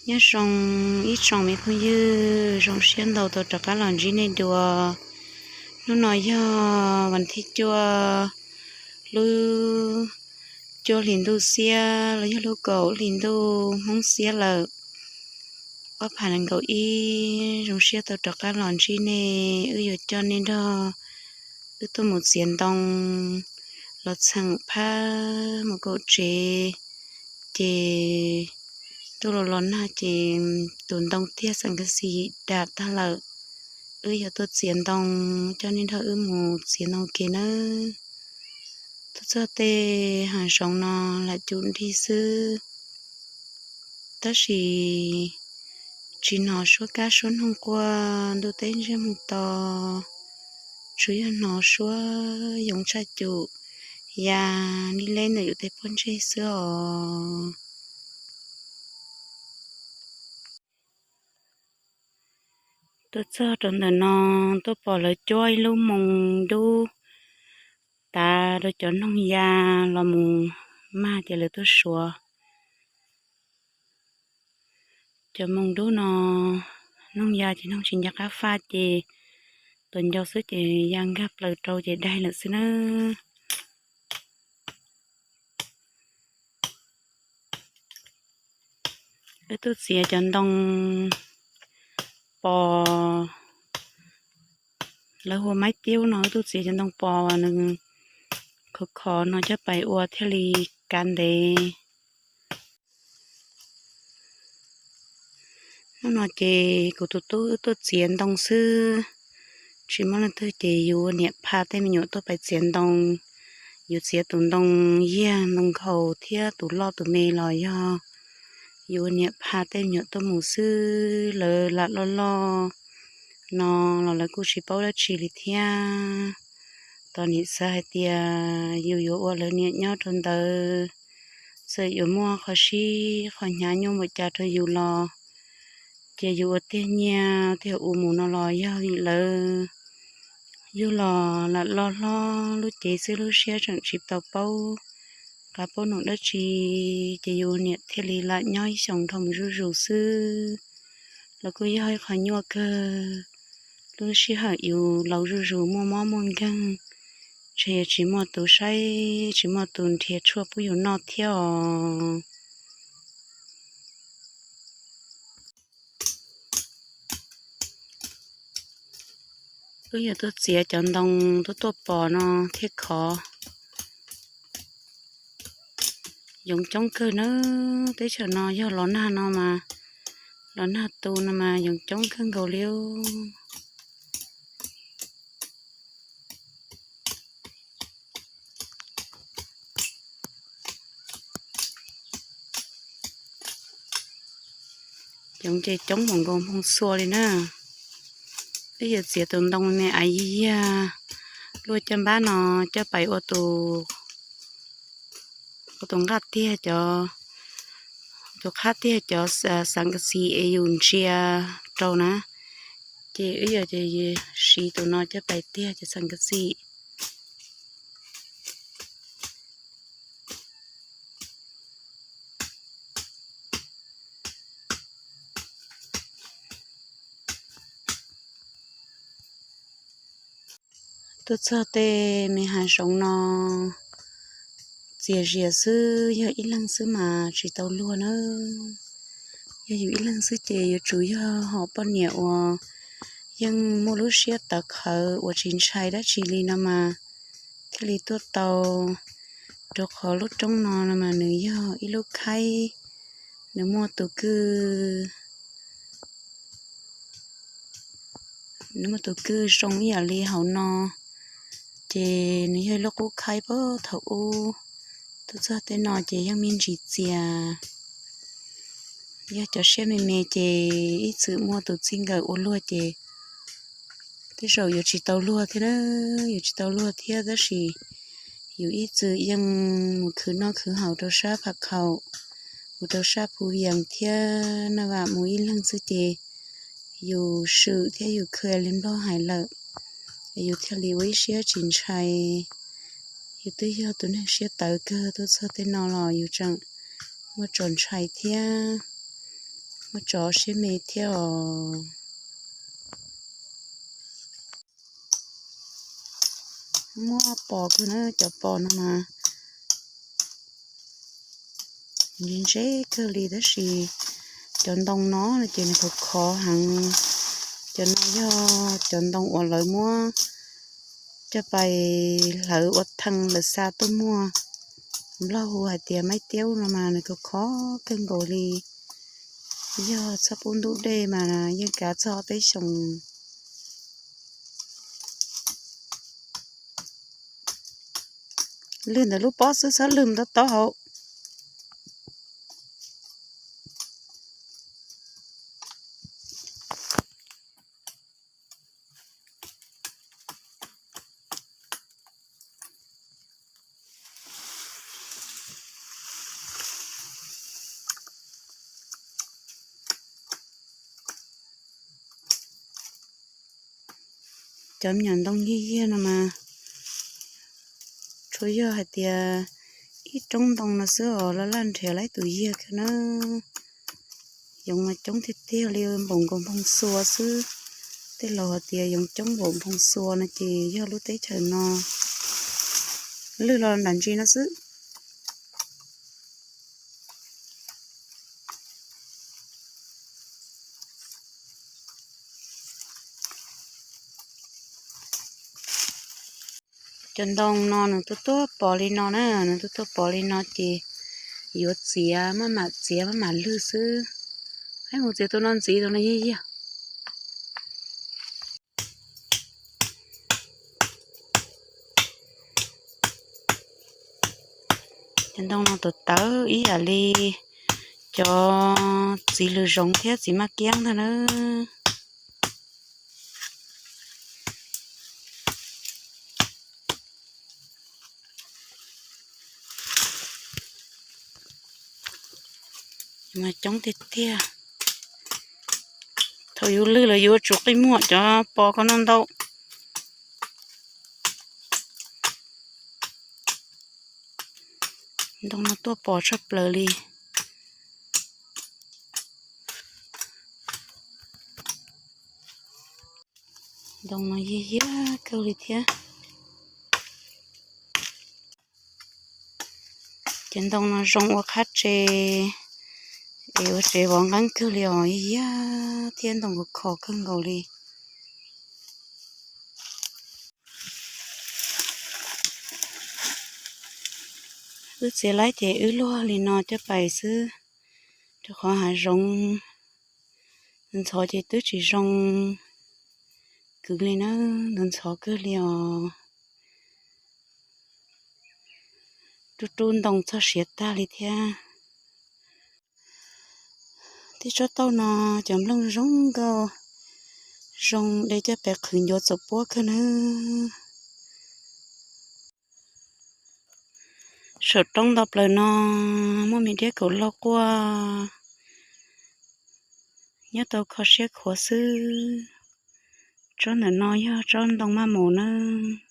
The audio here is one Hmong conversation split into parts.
Nyob zoo ib tsoom me phooj ywg, zoo siab ntau tau rov qab los ntsib nej dua. Hnub no yog vas thib cuaj, lub cuaj hlis ntuj xiab los yog lub kaum hlis ntuj Hmoob xiab lawm, ob phav nees nkaum ib. Zoo siab tau rov qab los ntsib nej, wb yuav coj nej nrog wb tuaj mus txiav ntoo los txheem phab mus kaum tsev. Ces ntuj los los nag ces tus ntoo tiag xeem kas xis dam tag lawm. Wb yuav tuaj txiav ntoo, coj nej nrog wb mus txiav ntoo ke nawb. Tuaj txog tej hav zoov no lam cum nrig xwb, tab sis tsis hnov suab kab suab noog quaj, ntuj teb ntsiag moog to, tsuas yog hnov suab yoov tsaj cum ya lib leb ntawm yus tej pob ntseg xwb os. Tuaj txog rau ntawm no, tuaj pom lawv cuab ib lub moo dub tav rau cov noog ya los mus mag ces lawv tuaj suav. Cov moo dub no noog ya ces noog tsis nco qab faj ces tuaj ncau xwb ces ya nkag plaws rau ces daig lawm xwb nawb. Wb tuaj txiav cov ntoo pos, lawv hu ua maib tiab no, wb tuaj txiav cov ntoo pos uas nws khov khov no coj pais ua thiaj li kav ntev. Hnub no ces kuv tus tub wb tuaj txiav ntoo xwb, tsis muaj leej twg ces yus ua niam pha tej me nyuam tuaj pais txiav ntoo. Yus txiav tus ntoo yiag ntoo nkhaus thiab tus loj tus me los yog yus ua niam pha tej me nyuam tuaj mus xwb, lawv lam loj loj no los lawv kuj tsis paub dab tsi li thiab. Tos nim xav hais tias yus yuav ua lawv niam nyob rau ntawd, txawm yuav muaj qhov sib qhov hnyav nyuaj npaum cas rau yus los ces yus ua tiag nyiaj tiag ua mus no los yog vim lawv yug los lam loj hlob lub cev xwb, lub siab tseem tsis tau paub qab paub num dab tsi, ces yus niam thiaj li lam nyob ib xyoos dhau mus zuj zus xwb. Los kuj yog ib qho nyuaj kawg, lub sij hawm yus laus zuj zus muaj mob muaj nkeeg, ntshe yuav tsis muaj tus saib, tsis muaj tus nrhiav tshuaj pub yus noj thiab os. Wb yuav tuaj txiav cov ntoo tuaj tuaj pos no thiaj khov. Yoov coob kawg nawb, teb chaws no yog los nag no mas, los nag tu no mas yoov coob kawg nkaus li. Yoov ces coob npaum nkaus hmoo xua li na. Wb yuav txiav tus ntoo me me aiv yiag yiag luaj caj npab no coj pais ua tus, ua tus nqaj tiag cov, tus qhab tiag cov xav kas xis es yus ntsia rau na. Ces wb yuav siv tus no coj pais tiag cov xav kas xis. Tuaj txog tej me hav zoov no, txias zias xwb, yog ib leeg xwb mas tsis tau luag na. Yog yus ib leeg xwb ces yuav tsum yog hom poj niam uas yeej muaj lub siab tawv qhawv uas tsis ntshai dab tsi li no mas thiaj li tuaj tau, rau qhov lub roob no no mas nws yog ib lub khaib, nws muaj tus kwj, nws muaj tus kwj zoo ib yam li hauv no, ces nws yog ib lub qub khaib puag thaum ub. Tuaj txog tej no ces yeej me ntsis txias. Yog cov siab me me ces ib txwm muaj tus txij nkawm ua luag ces tej zaum yuav tsis tau luag thiab na, yuav tsis tau luag thiab tab sis yus ib txwm yeej mus khwv noj khwv haus rau sab Pham Khaum, mus rau sab Phu Vias thiab na, vam mus ib leeg xwb ces yus swm thiab yus khwv li Nplog hais lawm, yus thiaj li ua ib siab tsis ntshai. Yus twb yog tus neeg siab tawv kawg, tuaj txog tej no los yus tseem muaj txoj ntshai thiab. Muab tso siab me thiab os. Muab pos kawg na, cov pos no mas ntse ntse kawg li tab sis cov ntoo no no ces nws khov khov heev. Cov no yog cov ntoo uas lawv muab coj pais hlawv ua thee lawv xa tuaj muag. Nplog hu hais tias maib tiab no mas nws khov khov kawg nkaus li. Yog txhob pub ntub dej mas yeej kav txog peb xyoos. Lwg ntawm lub pob xwb, txhob lwg mus rau taub hau. Cov me nyuam ntoo yig yig no mas tsuas yog hais tias ib roob ntoo no xwb os, laj laj nrhiav laib tus yig kawg na. Yoov mas coob tiag tiag li, npaum nkaus nphoo xua xwb. Tej laus hais tias yoov coob npaum nphoo xua no ces yog lub teb chaws no. Lwg los nram ntsis no xwb. Cov ntoo no nws tuaj tuaj pos li no na, nws tuaj tuaj pos li no ces yuav txiav maj mam txiav maj mam lwg xwb. Ib mus txiav tus no ntxiv, tus no yig yig. Cov ntoo no tawv tawv ib yam li cov txiv lws zoov thiab txiv maj kiab ntag na. Mas coob tiag tiag. Thaum yus lwg los yuav tsum qij muag cov pos ko no ntau. Ntoo no tuaj pos tshaj plaws li. Ntoo no yig yig kawg li thiab. Cov ntoo no zoo ua qhab tse es ua tsev vov nqeeb kawg li os, yig yig thiab ntoo khov khov kawg nkaus li. Wb txiav laib ces wb luag li no coj pais xwb, rau qhov hav zoov ntxhov ces twb tsis zoo kwv li na, ntxhov ntxhov kawg li os. Rub rub ntoo txog siav tag li thiab. Tej tsob tauj no cov nplooj zoo nkauj, zoo de coj pem qhwv ncuav txaus puab kawg nawb. Saum roob ntau plaws no muaj me diab kaum laug quaj nyob tau kho siab khuav xwb. Tsob ntawm no yog tsob ntoo maj mus nawb.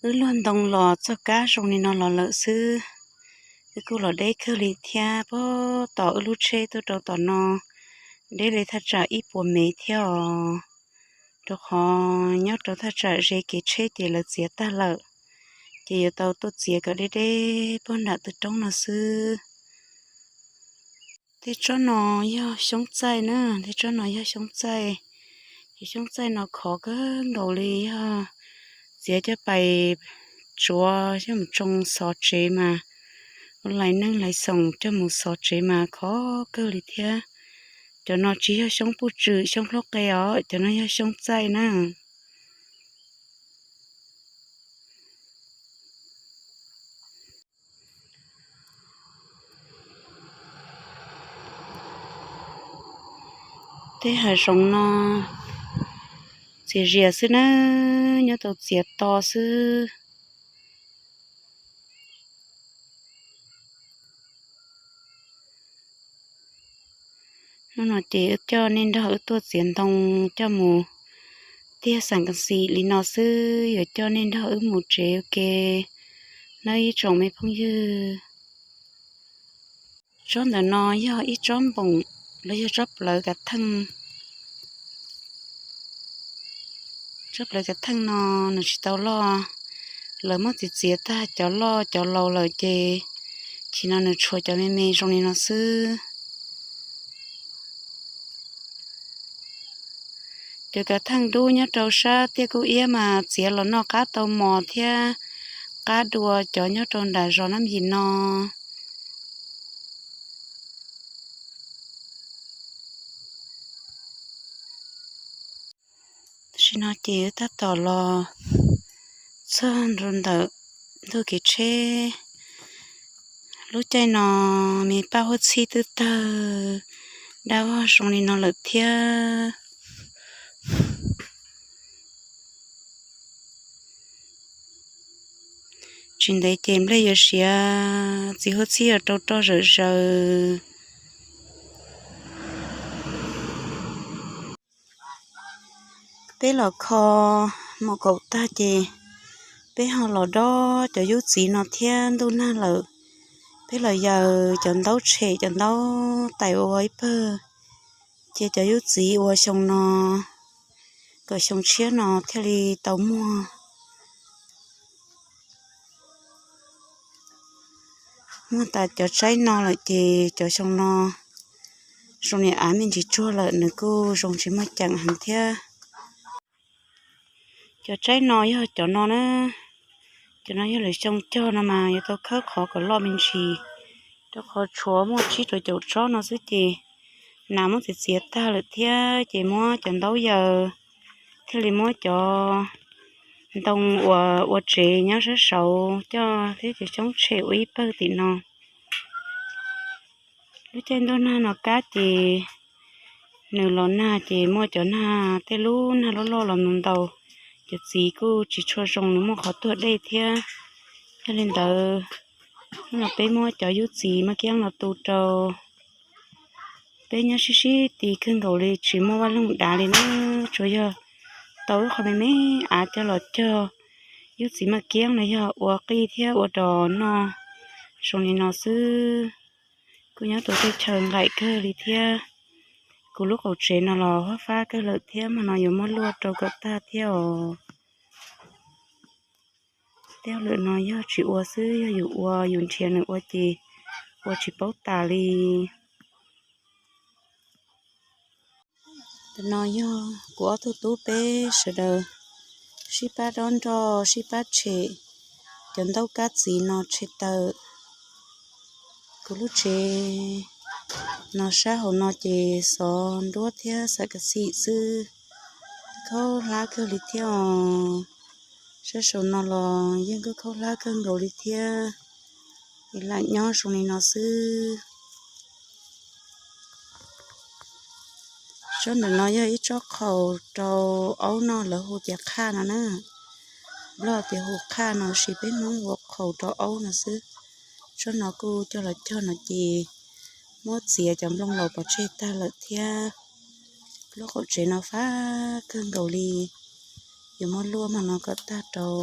Wb luag ntoo los txog kab zoo li no los lawm xwb. Wb kuj los deb kawg li thiab, puag tom wb lub tsheb tuaj rau tom no deb li thaj tsam ib puas mev thiab os. Rau qhov nyob rau thaj tsam ze kev tsheb ces lawv txiav tag lawm, ces yuav tau tuaj txiav kom deb deb puag nram tw roob no xwb. Tej tsob no yog xyoob txaij na, tej tsob no yog xyoob txaij. Ces xyoob txaij no khov kawg nkaus li, yog txiav coj pais tsuav coj mus tsoo xov tsev mas, ua lais neej lais xoom coj mus xov tsev mas khov kawg li thiab. Cov no tsis yog xyoob puj tswm xyoob hlub qe os, cov no yog xyoob txaij na. Tej hav zoov no txias zias xwb na, nyob tau txias to xwb. Hnub no ces wb coj nej nrog wb tuaj txiav ntoo coj mus tiag xam kas xim li no xwb, yuav coj nej nrog wb mus tsev ua ke nawb ib tsoom me phooj ywg. Tsob ntawm no yog ib tsob npoom los yog tsob plawv kav theej. Tsob plawv kav theej no nws tsis tau loj, lawv muab txiav txiav tag cov loj cov laus lawm ces, ces no nws tshuav cov me me zoo li no xwb. Cov kav theej dub nyob rau sab tiaj kuj iab mas txiav los noj qab tau mos thiab qab dua cov nyob rau nram zos Nab Yim no. Tam sim no ces wb tab tom los txog ntua ntawm ntug kev tsheb. Lub caij no me paj huab txhib twb tawg dab vog zoo li no lawm thiab. Tsis ntev ces nplej yuav siav, txiv huab txhib yuav rau roj zawm zaws. Peb los kho mom kaum tag ces peb ho los dob cov yub txiv no thiab ntuj nag lawm. Peb los yaws cov ntaub tshem cov ntaub tais ua ib pawg, cia cov yub txiv ua xyoo no kom xyoo tshiab no thiaj li tau muag. Muag tas cov tsaib no lawm ces cov xyoo no zoo niam av me ntsis tsuag lawm nws kuj zoo tsis muaj ceem heev thiab. Cov tsaib no yog cov no na, cov no yog lwm xyoo cog no mas yuav tau khawb qhov kom loj me ntsis, rau qhov tshuav muaj tsib rau caum tsob no xwb ces nas muab txiav txiav tag lawm thiab ces muab cov ntaub yaws thiaj li muab cov ntoo uas ua tsev nyob sab saud coj thiab cov xyoob tshem ua ib pawg tim no. Lub caij ntuj nag no kab ces nws los nag ces muaj cov nag tej lub nag loj loj los mus ntaus, cov txiv kuj tsis tshua zoo nws muaj qhov tuag dej thiab. Yog li ntawd, hnub no peb muab cov yub txiv maj kiab los tu rau. Peb nyob sib sib ti kawg nkaus li tsis muaj vaj loog dav li na, tsuas yog tau lub qhov me me av coj los cog yub txiv maj kiab los yog ua qij thiab ua dos noj zoo li no xwb. Kuj nyob rau tej chaw nqaim kawg li thiab. Kuv lub qaum tsev no los fab fab kawg lawm thiab mas no yuav muab luaj rau kom tag thiab os. Tej lwm no yog tsis ua xwb, yog yus ua yus nrhiav nws ua ces ua tsis paub tas li. Ntawm no yog kuv ob tug tub peb sawv daws sib pab dob nroj sib pab tshem cov ntaub kab txiv no tshem tawm. Kuv lub tsev no sab hauv no ces xov nruab thiab xam kas xim xwb, khaub hlab kawg li thiab os. Sab saum no los yeej khaub khaub hlab kawg nkaus li thiab, es lam nyob zoo li no xwb. Tsob ntawm no yog ib tsob qhaus rau aub noj, lawv hu tias qhaj no na. Nplog tias hu qhaj no, sis peb Hmoob hu qhaus rau aub no xwb. Tsob no kuj coj los cog no ces muab txiav cov nplooj laus pov tseg tag lawm thiab. Lub qaum tsev no fab kawg nkaus li, yuav muab luaj hmo no kom tag rau.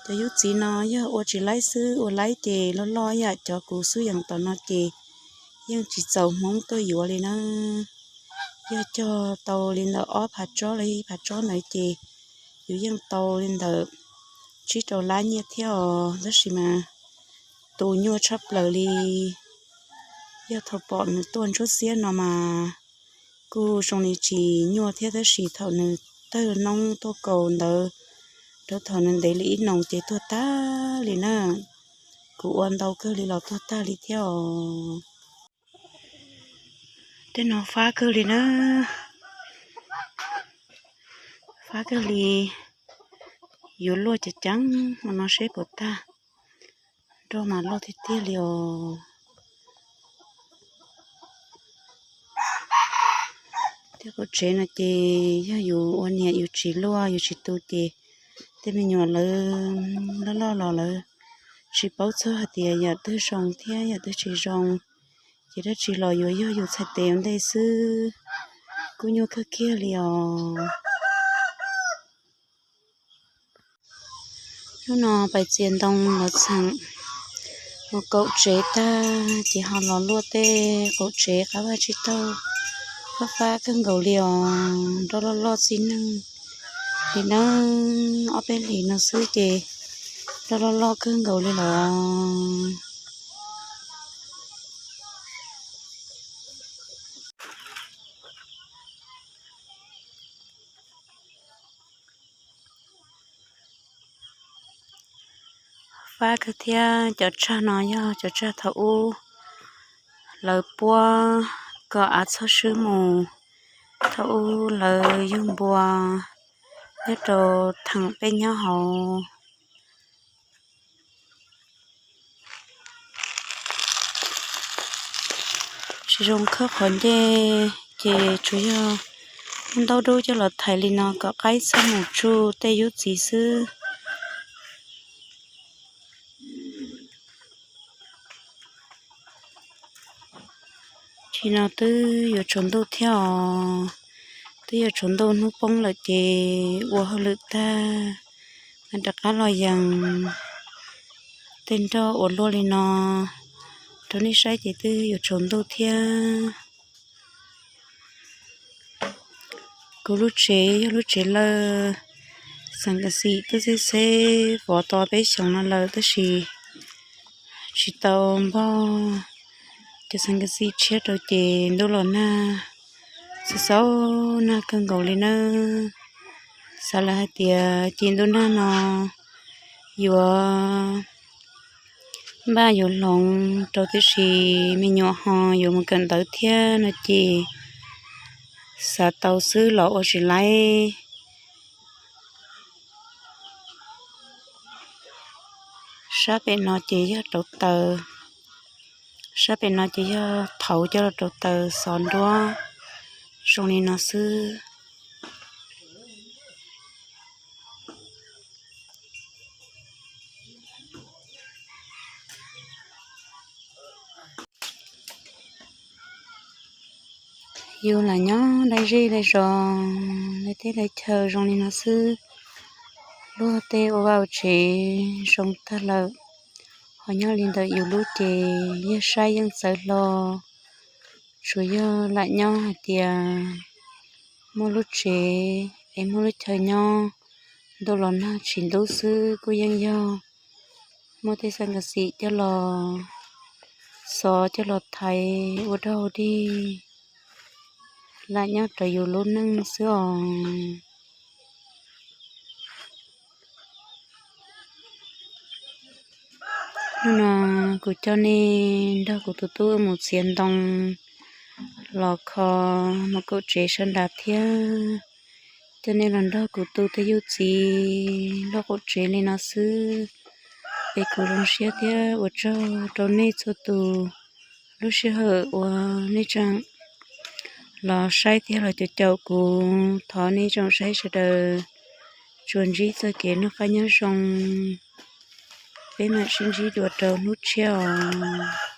Cov yub txiv no yog ua tsis laib xwb, ua laib ces loj loj yam cov kuv xub yees tom no ces yeej tsis txaus Hmoob tuaj yuav li na. Yog cog tau li ntawm ob phav tsob los ib phav tsob ntawd ces yus yeej tau li ntawm tsib rau lab nyiaj thiab os, tab sis mas tu nyuaj tshaj plaws li. Yog thaum pom nws tuaj ntsuab xiab no mas kuj zoo li tsis nyuaj thiab, tab sis thaum nws tawg noob tuaj kaus ntawd rau thaum nws ntev li ib noo ces tuag tag li na. Kuv ua ntau kawg li los tuag tag li thiab os. Tej no fab kawg li na, fab kawg li, yuav luaj ceev ceev hmo no seb puas tag, nroj mas loj tiag tiag li os. Tej qaum tsev no ces yog yus ua niam yus tsis luaj yus tsis tu ces tej me nyuam lawv loj loj los lawv tsis paub txog hais tias yam twg zoo thiab yam twg tsis zoo, ces dab tsi los yuav yog yus txhais tes ua ntej xwb, kuj nyuaj kawg kiag li os. Hnub no pais txiav ntoo los txheem mus kaum tsev tag ces ho los luaj tej qaum tsev qab vaj tsib taug, fab fab kawg nkaus li os, nroj loj loj txij neej li nawb. Ob peb hlis no xwb ces nroj loj loj kawg nkaus li los. Fab kawg thiab, cov tsag no yog cov tsag thaum ub lawv puab kom av txhob swb mus, thaum ub lawv yug npua nyob rau theem peb nyob hauv. Tsis zoo khawb qhov ncej ces tsuas yog muab ntaub dub coj los thaiv li no kom qaib txhob mus tsuj tej yub txiv xwb. Tsis no twb yuav tsaus ntuj thiab os, twb yuav tsaus ntuj hnub poob lawm ces ua hauj lwm tag, mam rov qab los yees tej nroj uas luaj li no rau nej saib ces twb yuav tsaus ntuj thiab. Kuv lub tsev yog lub tsev lawj, xeem kas xim twb xeb xeb vov tau peb xyoos no lawm tab sis tsis tau npog cov xeem kas xim tshiab rau ces ntuj los nag, xaus xaus nag kawg nkaus li nawb. Xav lawm hais tias ces ntuj nag no yuav npaj yuav hloov rau tib si, me nyuam ho yuav mus kawm ntawv thiab no ces xav tau xwb los ua tsis laib. Sab pem no ces yog rauv taws, sab pem no ces yog thauv coj los rauv taws xov nruab zoo li no xwb. Yus lam nyob dai zej dai zos, dai teb dai chaw zoo li no xwb. Luag tej ua vaj ua tsev zoo tag lawm, ho nyob li ntawm yus lub ces yeej saib yeej txawv hlo. Tsuas yog lam nyob hais tias muaj lub tsev es muaj lub chaw nyob, ntuj los nag tsis ntub xwb kuj yeej yog muaj tej xeem kas xim coj los xov coj los thaiv ua dog ua dig, lam nyob raws yus lub neej xwb os. Hnub no kuv coj nej nrog kuv tus tub mus txiav ntoo los kho mus kaum tsev sab nrad thiab. Coj nej los nrog kuv tu tej yub txiv loj qaum tsev li no xwb. Es kuv zoo siab thiab ua tsaug rau nej txhua tus lub sij hawm uas nej tseem los saib thiab los caum caum kuv. Thov nej tsoom saib sawv daws tsuas ntsib txoj kev noj qab nyob zoo. Peb mam sib ntsib dua rau hnub tshiab os.